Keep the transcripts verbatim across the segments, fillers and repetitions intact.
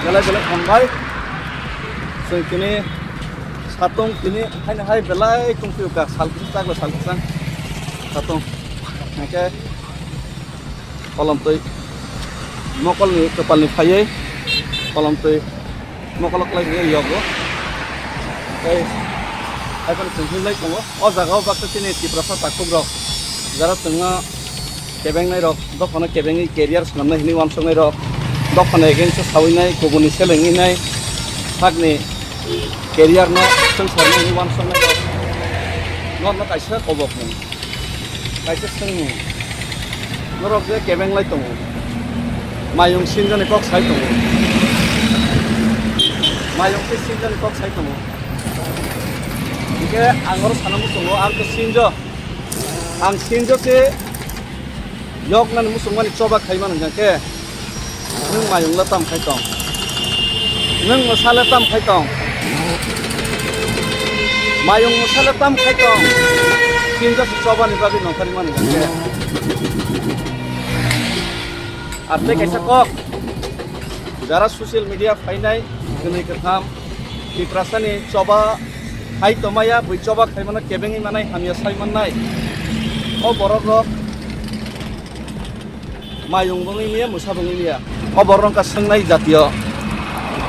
Belai belai hambai. Chwng tini satung tini haino hai belai tongphio ka sal kwchak sal kwchang satung. Hingke kolomtwi mokolni kwpalni phaiwi kolomtwi mokolo kwlai rwya yogo. Tei haiphano chwng hinlai tongo. O jaga o baksa chini Tiprasa takhuk rok jara chwngno kebengnai rok, dophano kebengwi career swnamnai hinwi uansuknai rok, dophano against o sawi nai, kubuni selengwi nai, sakni career no swng sarnai hinwi uansuknai rok. Norno kaisa kobok mung. Kaisa swngmung. Norok je kebeng lai tongo. Mayung sinjani kok sai tongo. Mayung khe sinjani kok sai tongo. Hingke ang oro sana muchungo, ang khe sinjo. Ang sinjo se yok nani muchungmani choba khai mano hingke. Nwng mayung le tam khai tong? Nwng mwsa le tam khai tong? Mayung mwsa le tam khai tong? Sinjo se choba ni bagwi nongkhari mano hingke. Ar tei kaisa kok, jara social media phainai, kwnwi kwtham, Tiprasani choba hai tongmaya, bui choba khai mano, kebengwi manai, hamya sai mannai. O borok rok mayung bongwi miya, mwsa bongwi miya. O borok rok wngkha swngnai jatiyo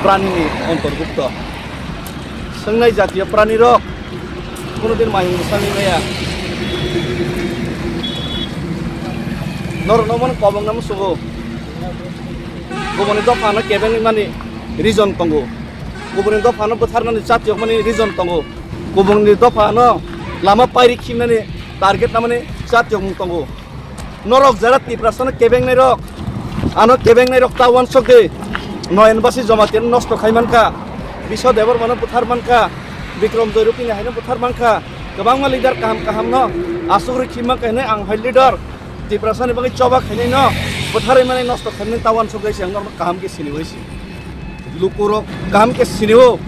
pranini ontorbukto. Swngnai jatiyo pranirok kunudin mayung mwsangwi maya. Norokno mano kobongna musugo. Kubuni dophano kebengwi mani reason tongo. Kubuni dophano bwtharnani chatiyokmani reason tongo. Kubuni dophano lama pairi khimnani target namani chatiyokmung tongo. Norok jara Tiprasano kebengnai rok, ano kebengnai rok ta uansuk di. Noyonbasi Jamatia no nosto khai mankha, Biswa Debbarmano buthar mankha, Bikram Joy Rupini haino buthar mankha, kwbangma leader kaham kaham no asugri khim mankha hinwi ang hai leader Tiprasani bagwi choba khainai no butharwi mani nosto khainai ta uansuk di se ang norok kaham khe sini bai se. Lukurok kaham khe sinio.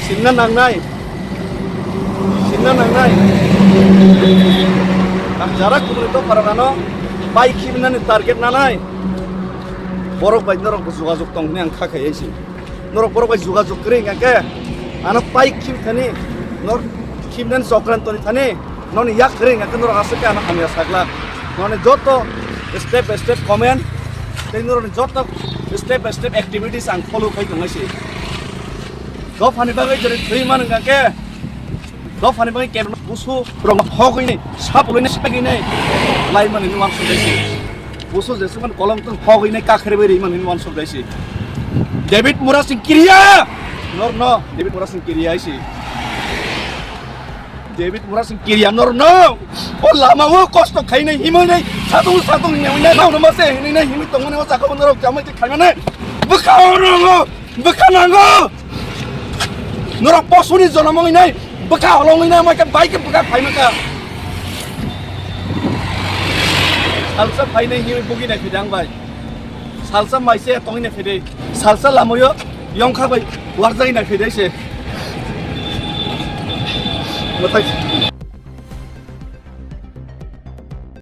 Sinna nangnai. Sinna nangnai. Ang jara kubuni dophano bai khibinani target nanai. Borok bai norok bo jogajog tong hwnwi ang kha khai si. Norok borok bai jogajog kwrwi hwnkhe ano pai khibithani nor khibinani chokrantoni thani. Noni yak kwrwi hwnkhe norok aswk khe ano hamya saglak. Noni joto step by step comment tei noroni joto step by step activities ang follow khai tongnai se. Dophani bagwi jori thwi man hwnkhe dophani bagwi kebeng busu rok hogwi ni sapulwi ni sagwi ni lai mani nuang sujai se. Busu jesukmani kolom tong hogwi ni kakhre bai ri mani nuang sujai se. David Murasing kiriya norno David Murasing kiriya se. David Murasing kiriya norno o lama o kosto khainai himoi nai satung satung ni nai nai nai mase hinui nai hinui tongmani o sakao norok chamai khe khaimane bwkha o rongo bwkha nango norok posuni jonom oi nai bwkha holong oi nai mai khe bai khe bwkha khaimaka salsa phainai hinui bugi nai phidang bai. Salsa maise tongwi nai phede. Salsa lamoyo yongkha bai warjai nai phede se. Mwtai